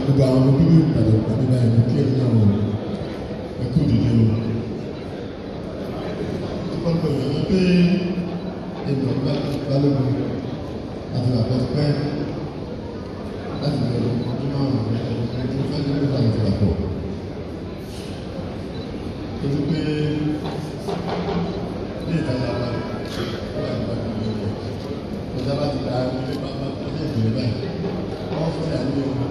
Gbogbo àwọn ọmọ bíbí Ìbàdàn pàdé báyìí mo kí ẹ̀yin náà ẹ kú ìdílé o. Ọ̀pọ̀lọpọ̀ èèyàn pé ènìyàn balógun àti bàbá ti pẹ́ láti lè ọdún márùn-ún ọdún fẹ́ ní nígbà tí wà pọ̀. Torí pé ní ìtajà wa wà nípa ìlú ẹ̀kọ́. Ọjà bá ti da ilé bàbá ilé ìgbèrè báyìí. Wọ́n fún ìyá ní ọmọ.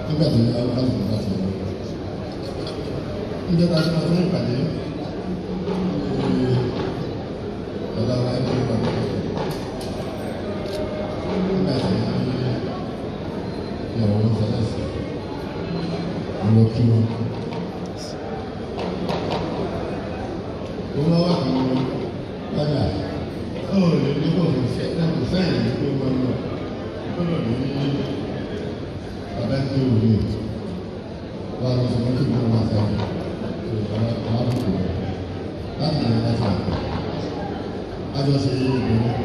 Nígbà tí wọ́n bá lè bá ti lọ. Níjọba tí wọ́n tún ìpàdé ní ọ̀dọ̀ wa ní ìpàdé. Nígbà tí ìyàwó wọn ṣẹlẹ̀ lọ kí wọn. Ó wá wà pẹ̀lú padà ó lè ní kò kò sẹ́yìn ní pé wọ́n lọ. Ó lọ ní bàbá tó wù mí. Wà lọ sọ̀rọ̀ kí wọ́n wá sẹ́yìn. Tó bàbá bá kò lọ. Láti lè láti wà pẹ̀. Lájọ ṣe ìbẹ̀rẹ̀.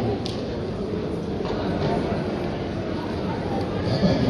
Bàbá mi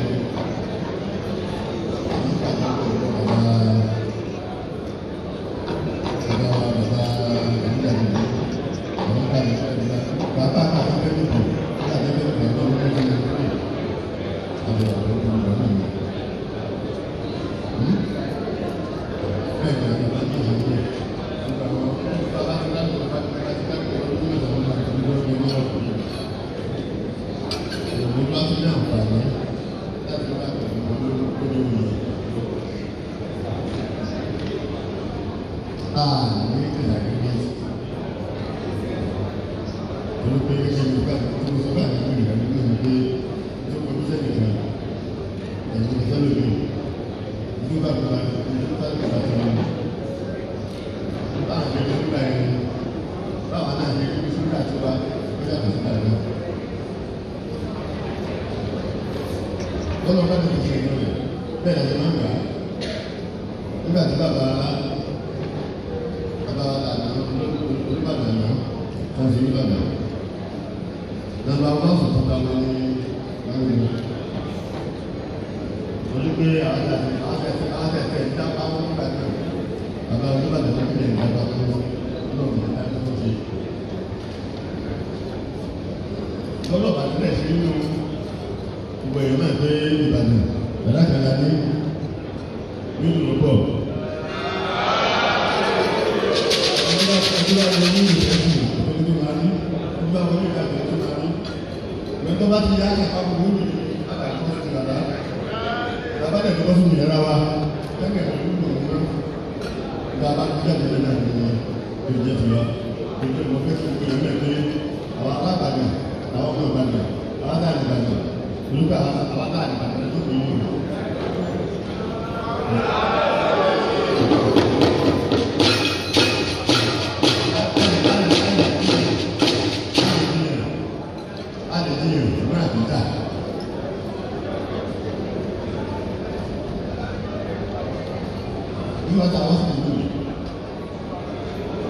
Nígbà tá a wá sí ìlú yìí,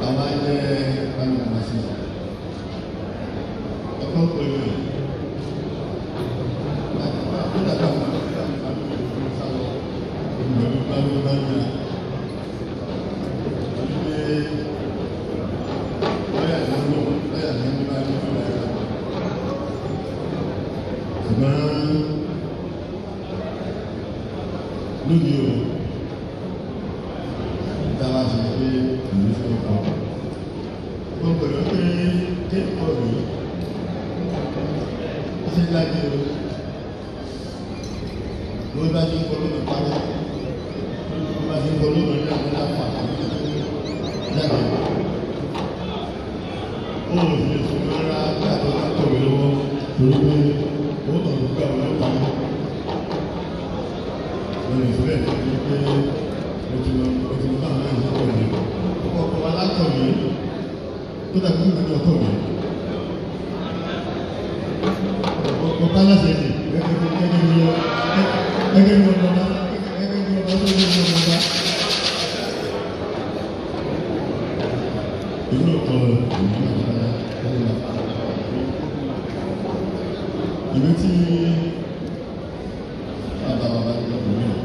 àwa jẹ́ alùpùpù ọ̀pọ̀lọpọ̀ èèyàn láti bá kódà bá àwọn ọmọ sálọ ìgbẹ̀rù bá ló bá ní à. Wípé lọ́yà ní lò lọ́yà ní ní bá ní fún ẹ̀. Ṣùgbọ́n lónìí o, dáwà ṣe pé ìlú fún ọkọ̀. Wọ́n gbọ́dọ̀ pé kéèkọ́ rèé ṣe láti o lórí bá ṣe ń kọ lónìí parí lórí bá ṣe ń kọ lónìí ní àwọn aláfà jáde ó sì lè fún rárá láti ọjọ́ kọ̀wé lọ́wọ́ torí pé ó kàn ló gbà wọ́n parí lórí ìfúnlẹ̀ tó ní pé o ti lọ o ti lọ bá àwọn ẹ̀ṣẹ̀ kọ̀wé ọkọ̀ ọkọ̀ alákọ̀wé tó dàbí ìwé ọkọ̀wé. Ọba aláṣẹ ni gẹ́gẹ́ bí ọba gẹ́gẹ́ bí ọba tó ní ọba. Inú ọkọ ìlú àgbàlá lọ́la. Ìwé tí bàbá bàbá ní ọkùnrin rẹ̀.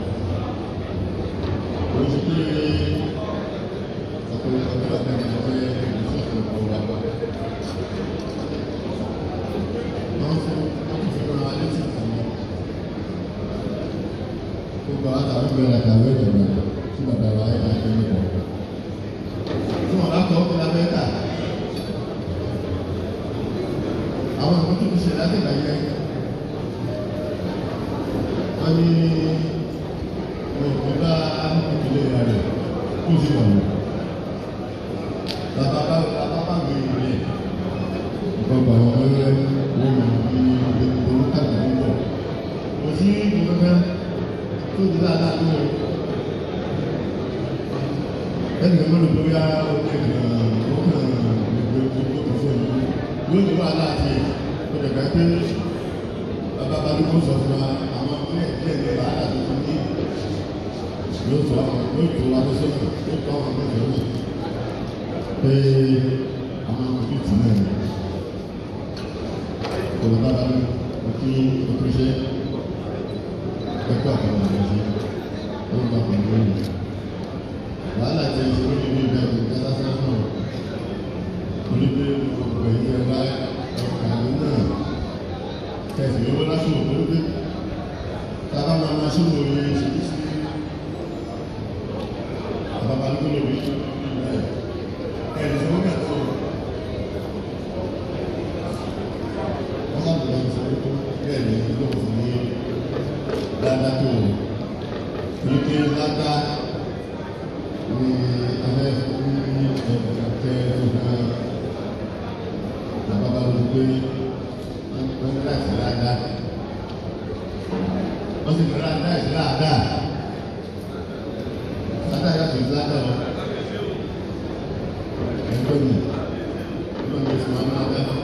Ó ti pé ọ̀pọ̀lọpọ̀ tó bàbá mi fẹ́ ìlú sí ọ̀pọ̀lọpọ̀ wa. Wọ́n fún wọ́n fi rán alẹ́ sí ìtàn gbogbo àwọn àtàwọn ìgbéra kàwé ìjọba tí bàbá wa yẹ ká gbé nípa. Tí wọ́n bá kọ́ ọ́ fún abẹ́ta. Àwọn nǹkan tó ti ṣe láti ìgbà yẹn. Wọ́n ní òkú bá ìpínlẹ̀ rẹ̀ kó sì wà wọ́n. Bàbá bá gbé ìpínlẹ̀. Ọ̀pọ̀lọpọ̀ àwọn ọmọ ẹgbẹ́ wọn mọ̀ ní gbogbo kàkà ń bọ̀. Kò sí ìlú kankan tó di dáadáa tó o. Ẹnì kan ló bóyá ó kẹ̀kẹ́ ó kàn gbogbo gbogbo kan fún ìlú. Yóò ní wàhálà àti ìpínlẹ̀ pé bàbá Balógun sọ fún wa àwọn díẹ̀ díẹ̀ ní wàhálà tó ti ní. Yóò tó àwọn yóò tó wa lọ sọ́nà yóò tó àwọn ọmọ ìfẹ́ náà pé àwọn ọmọ ìtì náà ni. Bàbá Balógun òkú òkú iṣẹ́ ẹ̀kọ́ àtàwọn àgbẹ̀ṣe ó ń bá pẹ̀lú òní. Wàhálà ti ṣe lórí ilé ìgbà ìgbà lásán náà. Torí pé gbogbo ẹ̀yìn ẹ̀ bá ọkàlù náà kẹsì owó lásìkò torí pé tábà máa ma ṣe wòye ṣèlú sí bàbá Balógun lórí ẹ̀ ẹ̀ ṣe wọ́n kà tó. Wọ́n sábà lọ sọ pé bẹ́ẹ̀ ni lóun fún ní dáadáa tó o wípé dáadáa ní abẹ́ ní ẹ̀kẹ́ fúnra bàbá bá lójú pé wọ́n ní láti dáadáa wọ́n sì ní láti dáadáa dáadáa yàtọ̀ sí dáadáa o ẹgbẹ́ mi wọ́n ní fún wa dáadáa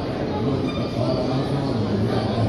wọ́n ní bàbá wa fún wa dáadáa.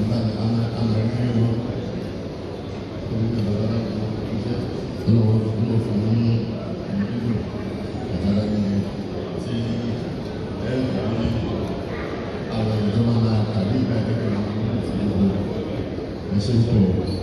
Nígbà àmà rí wọn torí náà bàbá náà kò iṣẹ́ ọlọ́wọ́ ló fún ní ìdílé àtàrà ní tí ẹ rí àwọn ìjọba máa tàbí ìgbà ìdẹ́gbẹ̀rún ní ìlú ẹ̀ṣẹ̀ pọ̀.